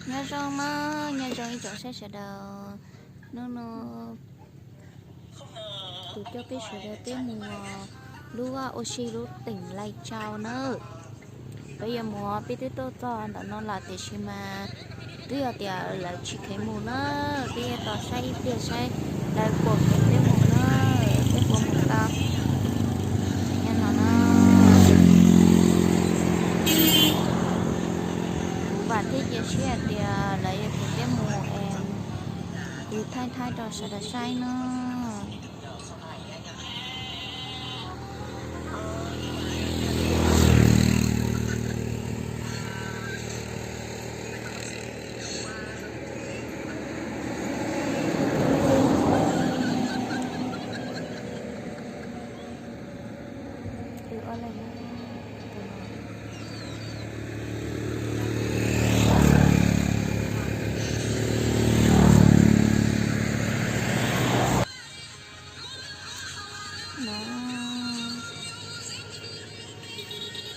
Nyob zoo na, nyob zoo ib tsoom saib sawv daws. Hnub no kuv coj peb sawv daws peb mus lub ua si lub teem Lais Tsau na. Peb yuav mus, peb twb tuaj txog ntawm no lawm tiam sis mas twb yog tias lawv tsis kheev mus na. Peb yuav tos saib ib pliag saib lawv puas kheev peb mus na, peb puas mus tau. Nyob no na, kuv vam thiab cia siab hais tias lawv yuav kheev peb mus es kuv thaij thaij rau sawv daws saib na.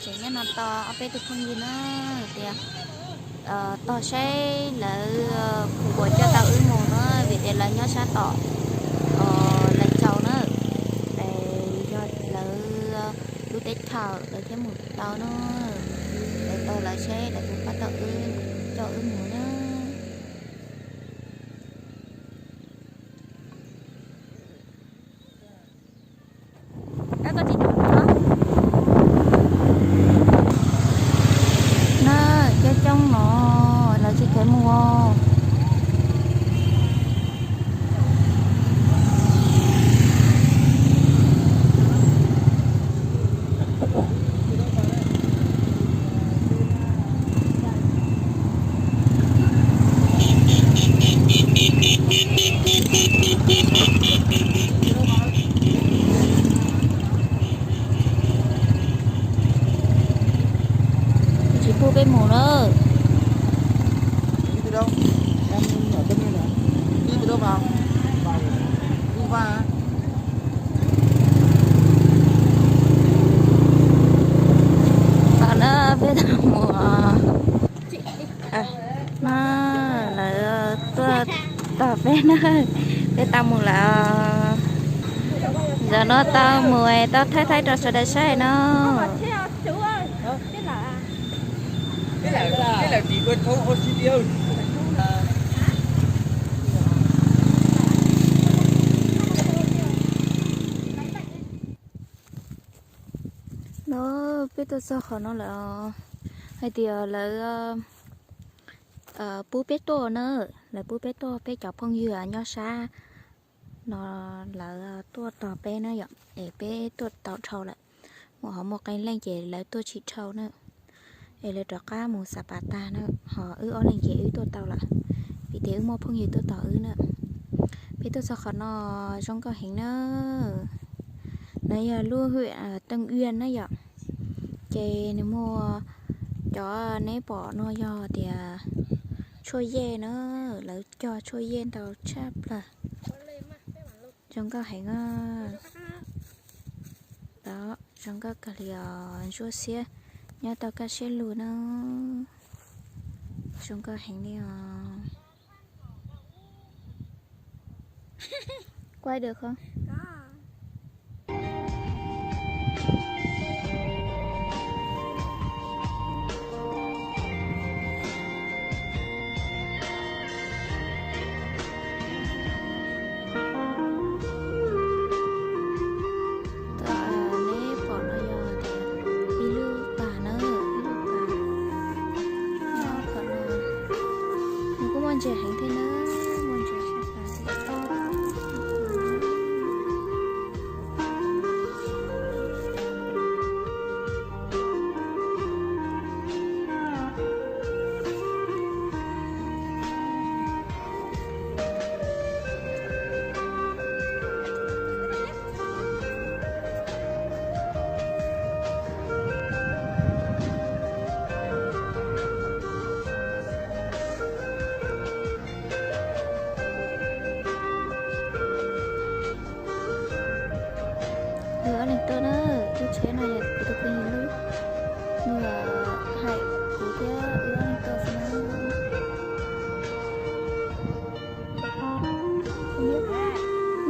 Tseem nyob no tos ob peb tug phooj ywg na, tias tos saib lawv puas coj tau wb mus na, vim tias lawv nyob sab tom Lais Tsau na. Es yog lawv lub teb chaws lawv thiaj mus tau na. Lawv tos lawv seb lawv puas pab tau wb, coj wb mus na. Na, coob coob no lawv tsis kheev mus. Tsis pub peb mus lawm. Tam no peb tau mus, no lawv tuaj tos peb na, peb tau mus lawm. Zaum no tau mus, tau thaij thaij rau sawv daws saib no. No, peb tuaj txog qhov no lawm, hais tias lawv pub peb tuaj na, lawv pub peb tuaj, peb cov phooj ywg nyob sab no lawv tuaj tos peb na yom, es peb tuaj tau dhau lawm. Muaj ho muaj qee leej ces lawv tuaj tsis dhau na, es lawv rov qab mus Xav Pas tag na, ho wb ob leeg ces wb tuaj tau lawm, vim tias wb muaj phooj ywg tuaj tos wb na. Peb tuaj txog qhov no, zoo nkauj heev na. No yog lub hwm Teej Uas na yom, ces nws muaj, cov neb pom no yog tias tshuaj yej na, lawv cog tshuaj yej ntau tshaj plaws. Zoo nkauj heev os. Zoo nkauj kawg li os, ntsuab xiab nyob tau kaj siab lug na. Zoo nkauj heev li os. Quay được không? Neb pom no yog ib lub pas na, ib lub pas. Nws kuj muaj ntses heev thiab na, muaj ntses sab pas thiab.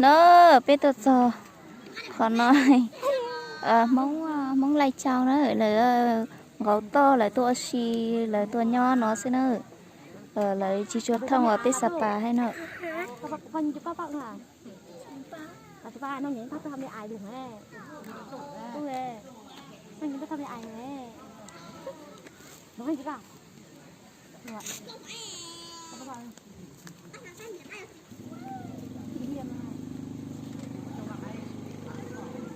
No, peb tuaj txog qhov no, Hmoob, Hmoob Laij Tsau na, lawv nqaus toj, lawv tuaj ua si, lawv tuaj nyob no xwb na. Lawv tsis tshua thooj uas peb Xab Pas hais no.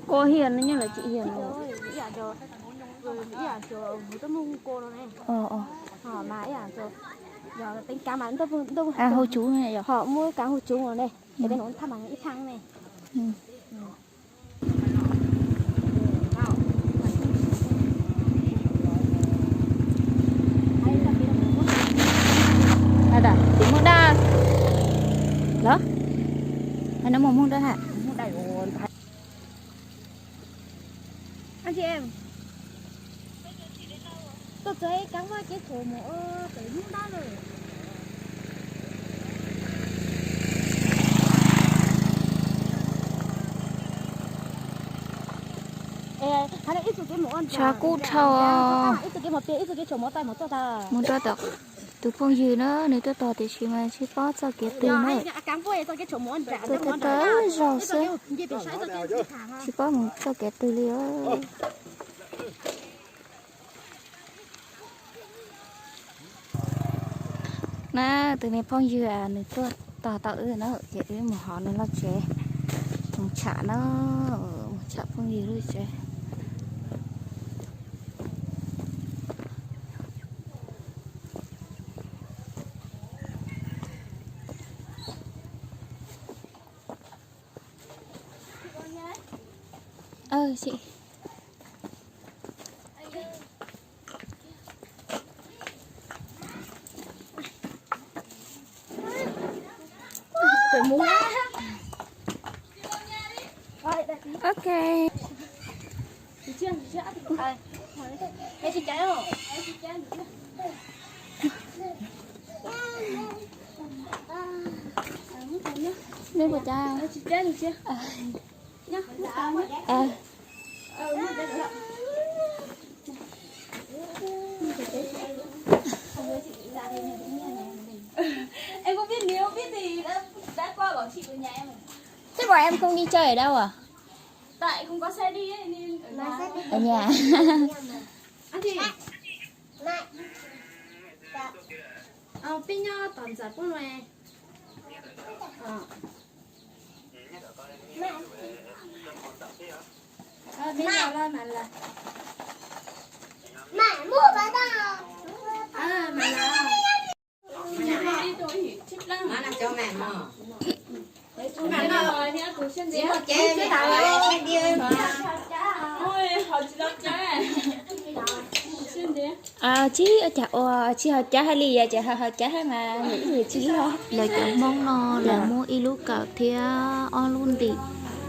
Kua hiam no nyob lawv tsis hiam no. Hu tsuv, ho muab kav hu tsuv no ne. Tim Hmoob Daj los? Hay no mus Hmoob Daj ha? Tshav kub dhau. Mus rau tom tus phooj ywg na, nws tuaj tog tiam sis mas tsis paub txoj kev twg na. Tuaj tawm tawm zog xwb, tsis paub mus txoj kev twg li. Na, tus me phooj ywg nws tuaj tog tau wb na, ces wb mus hov nws lub tsev, mus tsham na, mus tsham phooj ywg lub tsev. Ok. Neb puas cas? Thế bọn em không đi chơi ở đâu à? Tại không có xe đi ấy, nên ở nhà. Ở nhà. Ăn gì? Ờ, pin nho tỏng giật bút này. Ờ. Ờ, pin nho lo mà là. Mẹ mua vào đâu? Ờ, mà là. Tsis cas ua, tsis hais cav hais li yam ces hais cav hais mas nws tsis loj. Lawv cov Hmoob no lawv muab ib lub kawm thiab ob lub ntim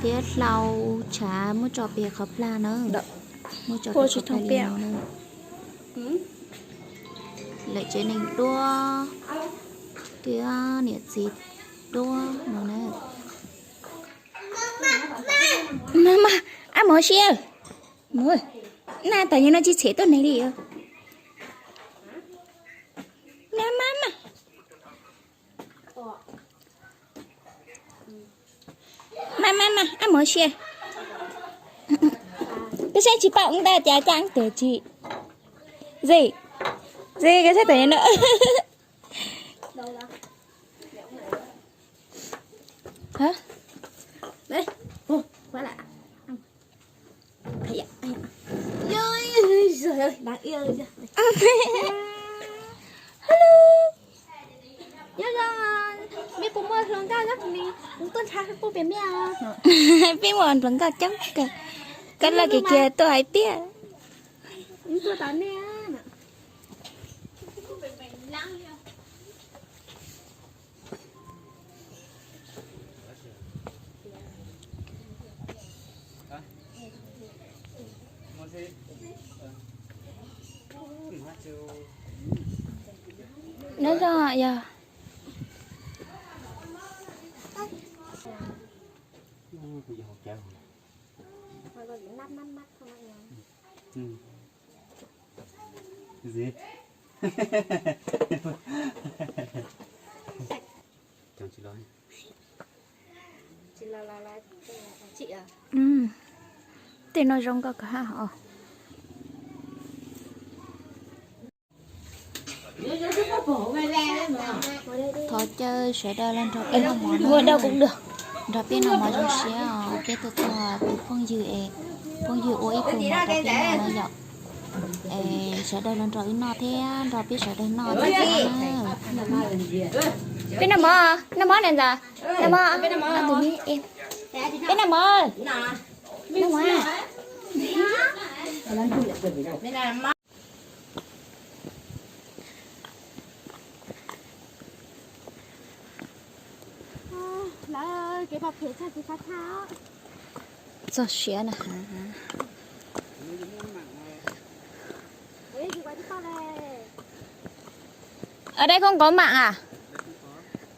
thiab hlau tshav muab tso pem qhov plag na. Muab tso pem qhov plag li no na. Lawv tsev neeg duab thiab niam txiv duab no na. Mas, mas, ab mov siab. Na, tam sim no tsis txhev tuaj neeg li. Na, mas, mas. Mas, mas, mas, ab mov siab. Koj saib tsis paub ntawd cas cas tuag tsis. Zis, zis, koj saib tam sim no. Hả? Đấy. Ồ, khóa lại. Ôi, giời ơi, đáng yêu chưa? Hello. Nyob zoo, mej puas muaj hluas nkauj nyob kuv, kuv tuaj nrhav Facebook pem mej os. Peb muaj hluas nkauj coob kawg. Koj laj kiag kiag tuaj hais tiag. Tuaj tom nej. Nyob zoo yog. Tej no zoo nkauj kawg hab os. Thov caw sawv daws los nrog peb noj mov, nrog peb noj mov zoo siab os. Peb tuaj txog tus phooj ywg es phooj ywg ua ib pluag mov rau peb noj na yom. Es sawv daws los nrog wb noj thiab nrog peb sawv daws noj thiab na. Peb noj mov, noj mov na ntxawm, noj mov, peb noj mov, noj mov. Txog siav na. Ở đây không có mặn à?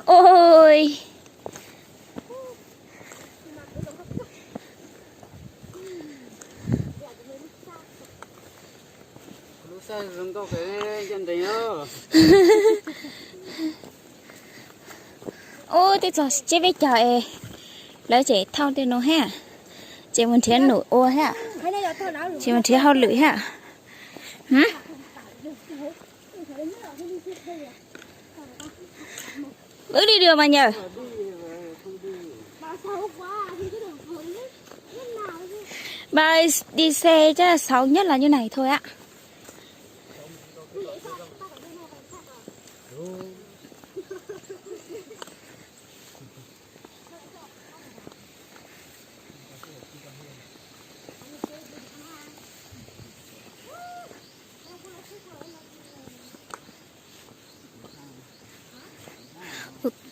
Ôi. Ub, twb txog tseb peb caug es lawv tseem thauj tej no thiab, tseem mus nrhiav num ua thiab, tseem mus nrhiav hauj lwm thiab. Ước đi đường mà nhờ. Bà đi xe chắc là sáu nhất là như này thôi á.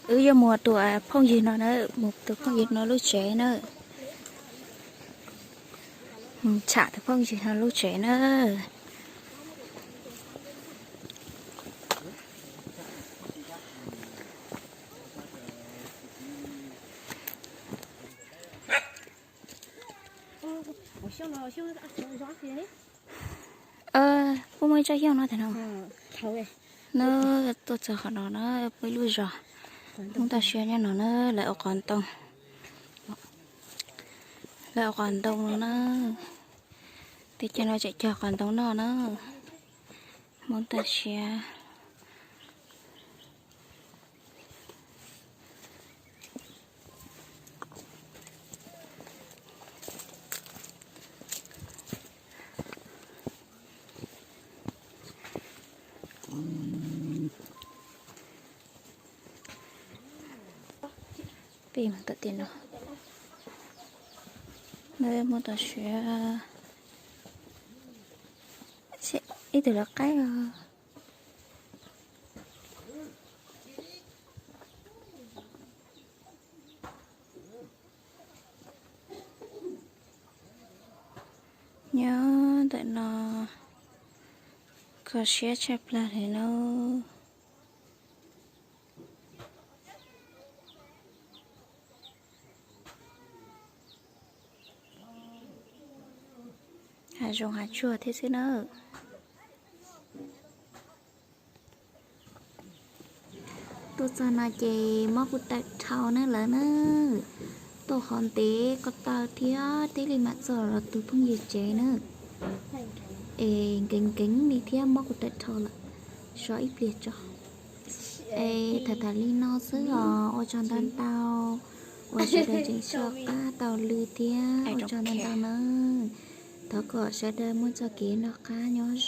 Wb yuav mus tus phooj ywg no na, mus tus phooj ywg no lub tsev na. Mus tsham tus phooj ywg no lub tsev na. Puas muaj ib tsob xyoob no tam no? Na, tuaj txog qhov no na, muaj ib lub zos Hmoob toj siab nyob no na, lawv ua qos ntoo. Lawv ua qos ntoo no na. Tej cag no tseem cog qos ntoo noj na. Hmoob toj siab. Peb mus tom tej no, lawv muab toj siab. Ib tug lawv qaib os. Nyob ntawm no kho siab tshaj plawg li lauj. Hav zoov hav tsuag thiab xwb na. Tuaj txog no ces mob kuj tawm dhau na lawm na. Tuaj qhov ntev ko taw thiab thiaj li mam txog los tus phooj ywg tsev na. Es nkees nkees li thiab mob kuj tawm dhau lawm. So ib pliag tso. Es tham tham li no xwb os, ua tsaug ntau ntau uas sawv daws tseem soj qab taug lw thiab ua tsaug ntau ntau na. Thov kom sawv daws muaj txoj kev noj qab nyob zoo.